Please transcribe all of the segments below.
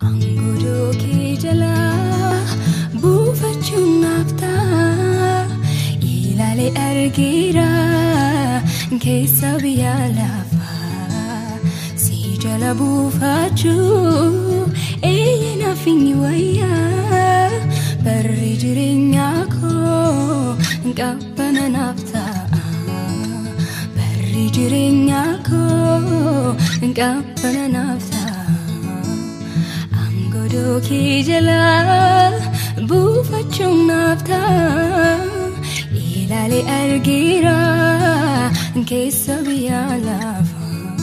Angodoo kee jalaa buufachuun naaf ta'a. Ilaalee argeera keessa biyya lafaa. Si jala buufachuu eeyyee naaf inni wayyaa. Barri jireenyaa koo qabbana naaf ta'a. Barri jireenyaa koo qabbana naaf ta'a. Angodoo kee jalaa buufachuun naaf ta'a. Ilaalee argeera keessa biyya lafaa.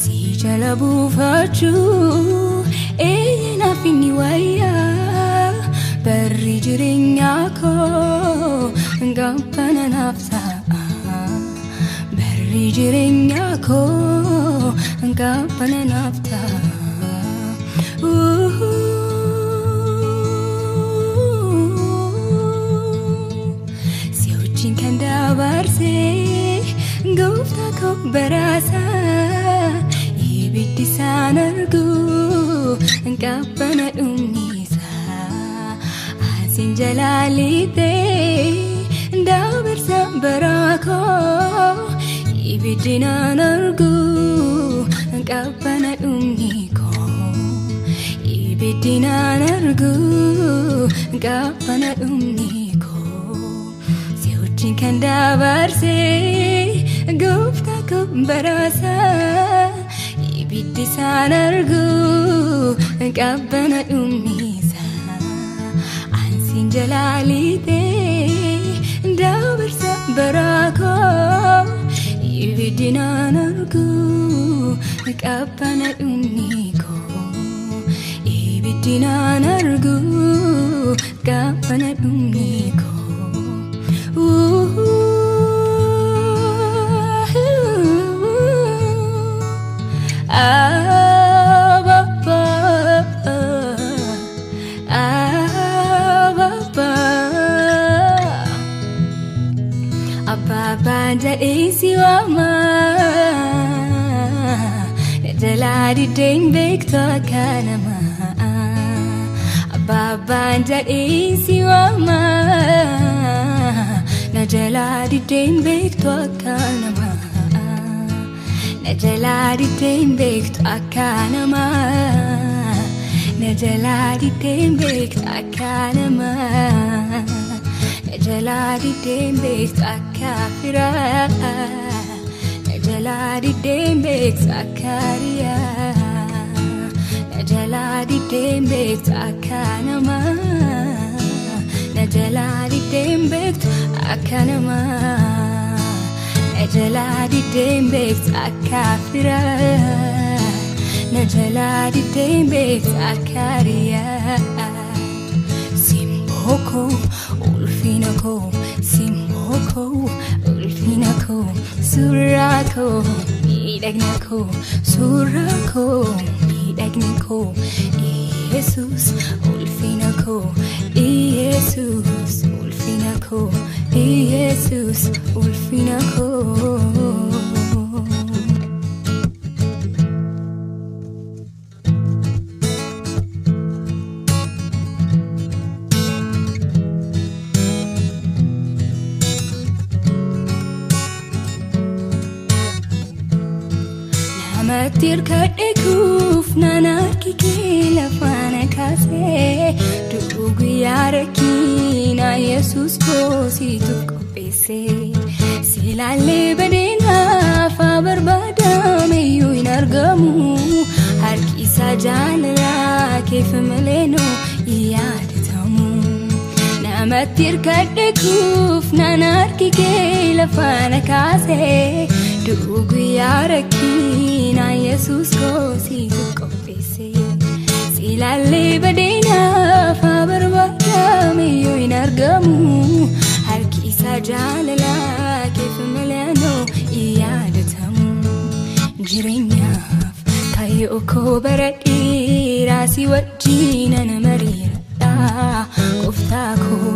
Si jala buufachuu eeyyee naaf inni wayyaa. Barri jireenyaa koo qabbana naaf ta'a. Barri jireenyaa koo qabbana naaf ta'a. Si wajjin kan dabarsee gooftaa koo baraasaa ibiddi isaan argu qabbana dhumnisaa asiin jalaa lixee dabarsa baraa koo ibiddi naan argu qabbana dhumni koo. Ibiddi naan argu qabbana dhumni koo. Si wajjin kan dabarsee gooftaa koo baraasaa ibiddi isaan argu qabbana dhumnisaa ansiin jalaa lixee dabarsa baraa koo ibiddi naan argu qabbana dhumni koo. Ibiddi naan argu qabbana dhumni koo. Abba, Abba, Abbaan jedhee si waama. Jalaa diddeen beektu akka namaa. Abbaan jedhee si waama. Na jalaa diddeen beektu akka namaa. Na jalaa diddeen beektu akka namaa. Na jalaa diddeen beektu akka namaa. Na jalaa diddeen beektu akka firaa. Na jalaa diddeen beektu akka riyaa. Na jalaa diddeen beektu akka namaa. Na jalaa diddeen beektu akka namaa. Na jalaa diddeen beektu akka firaa. Na jalaa diddeen beektu akka riyaa. Simboo koo ulfina koo simboo koo ulfina koo suuraa koo miidhagna koo suuraa koo miidhagna koo Yesuus ulfina koo Yesuus ulfina koo Yesuus ulfina koo. Namatti hirkadhe kuufnaan harki kee lafaan kaasee du'u guyyaa rakkinaa Yesuus koo situ qopheesse. Silaallee badeenaaf haa barbaadameyyuu hin argamu harki isaa jaalalaa keef malee nuu hin yaadatamu. Namatti hirkadhe kuufnaan harki kee lafaan kaasee du'u guyyaa rakkinaa Yesuus koo situ qopheesse. Silaallee badeenaaf haa barbaadameyyuu hin argamu harki isaa jaalalaa keef malee nuu hin yaadatamu. Jireenyaaf kaayyoo koo bara dheeraa si wajjin ana mariiradha gooftaa koo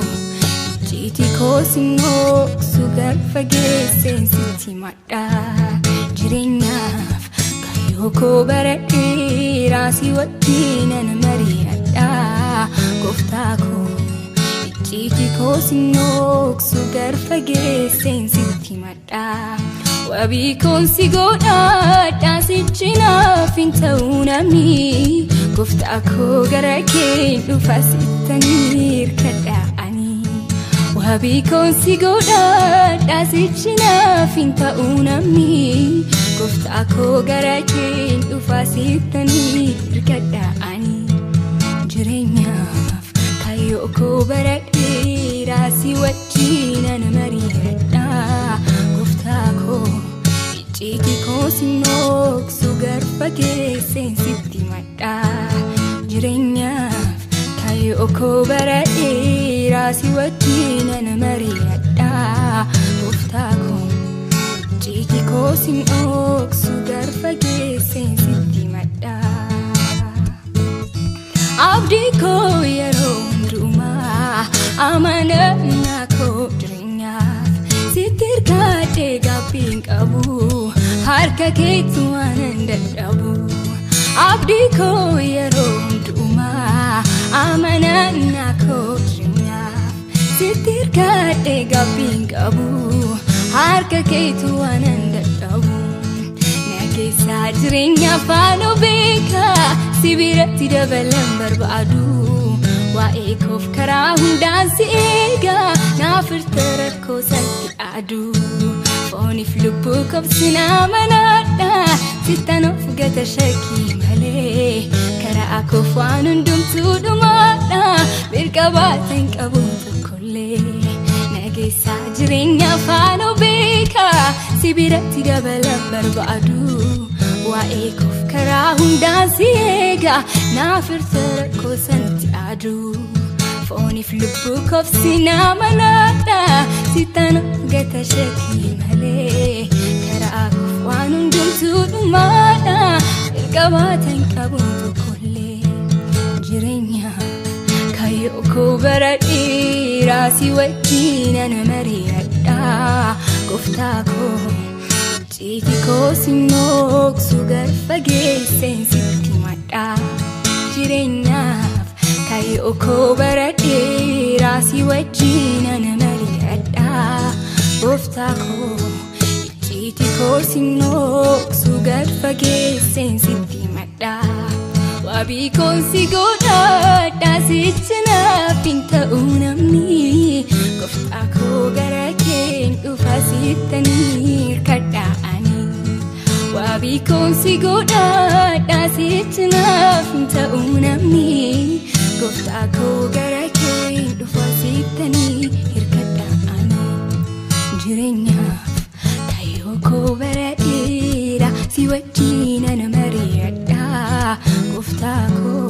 icciitii koo si nooksu gad fageesseen sitti madha. Jireenyaaf kaayyoo Kaayyoo koo bara dheeraa si wajjinan mari'adha. Gooftaa koo icciitii koo si nooksu garfageesseen sitti himadha. Wabii koon si godhadha sichi naaf hin ta'u namni. Gooftaa koo gara kee dhufa sittanii hirkadha ani. Wabii koon si godhadha sichi naaf hin ta'u namni. Gooftaa koo gara kee dhufa sittanii hirkadha ani. Jireenyaaf kaayyoo koo bara dheeraa si wajjinan mari'adha. Gooftaa koo icciitii koo si nooksu garfageesseen sitti himadha. Jireenyaaf kaayyoo koo bara dheeraa si wajjinan mari'adha. Gooftaa koo icciitii koo si nooksu garfageesseen sitti himadha. Abdii koo yeroo hundumaa amanannaa koo jireenyaaf sitti hirkadhee gaabbii hin qabu harka keetti waan hin dadhabu. Abdii koo yeroo hundumaa amanannaa koo jireenyaaf sitti hirkadhee gaabbii hin qabu harka keetti waan hin dadhabu. Na keessaa jireenya faana beeka si biratti dabalan barbaadu. Waa'ee koof karaa hundaan si eega naaf hirta rakkoo satti aduu. Fooniif lubbuu koobsi amanadha sittan of gata shakkii malee. Karaa koof waan hundumtuu dhumaadha mirga baata hin qabu tokkollee. Na keessaa jireenya faana beeka si biratti dabalan barbaadu. Waa'ee koof karaa hundaan si eega naaf hirta rakkoo sanatti aduu. Fooniif lubbuu koobsi amanadha sittan of gata shakkii malee. Karaa koof waan hundumtuu dhumaadha mirga baata hin qabu tokkollee. Jireenyaaf kaayyoo koo bara dheeraa si wajjinan mari'adha. Gooftaa koo icciitii koo si nooksu garfageesseen sitti himadha. Jireenyaaf kaayyoo koo bara dheeraa si wajjinan mari'adha. Gooftaa koo icciitii koo si nooksu garfageesseen sitti himadha. Wabii koon si godhadha sichi naaf hin ta'u namni. Gooftaa koo gara keen dhufa sittanii hirkadha ani. Wabii koon si godhadha sichi naaf hin ta'u namni. Gooftaa koo gara keen dhufa sittanii hirkadha ani. Jireenyaaf kaayyoo koo bara dheeraa si wajjinan mari'adha. Gooftaa koo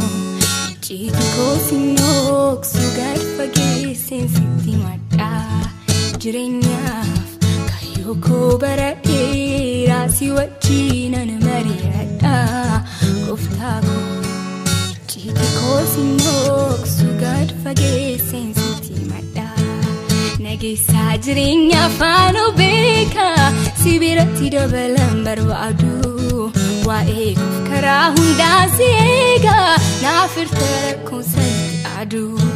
icciitii koo si nooksu garfageesseen sitti himadha. Jireenyaaf kaayyoo koo bara dheeraa si wajjinan mari'adha. Gooftaa koo icciitii koo si nooksu garfageesseen sitti himadha. Na keessaa jireenya faana beeka si biratti dabalan barbaadu. Waa'ee koof karaa hundaan si eega naaf hirta rakkoo sanatti aduu.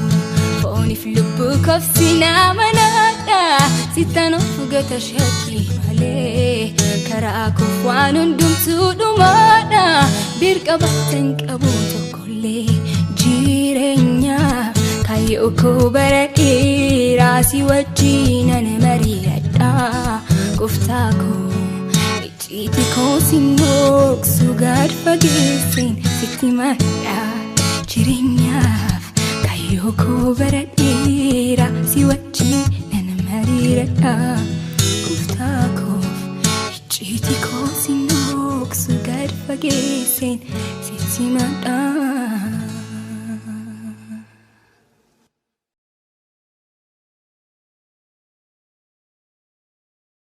Fooniif lubbuu koobsi amanadha sittan of gata shakkii malee. Karaa koof waan hundumtuu dhumaadha birqa baata hin qabu tokkollee. Jireenyaaf kaayyoo koo bara dheeraa si wajjinan mari'adha. Gooftaa koo icciitii koo si nooksu garfageesseen sitti himadha. Jireenyaaf kaayyoo koo bara dheeraa si wajjinan mari'adha. Gooftaa koof icciitii koo si nooksu garfageesseen sitti himadha.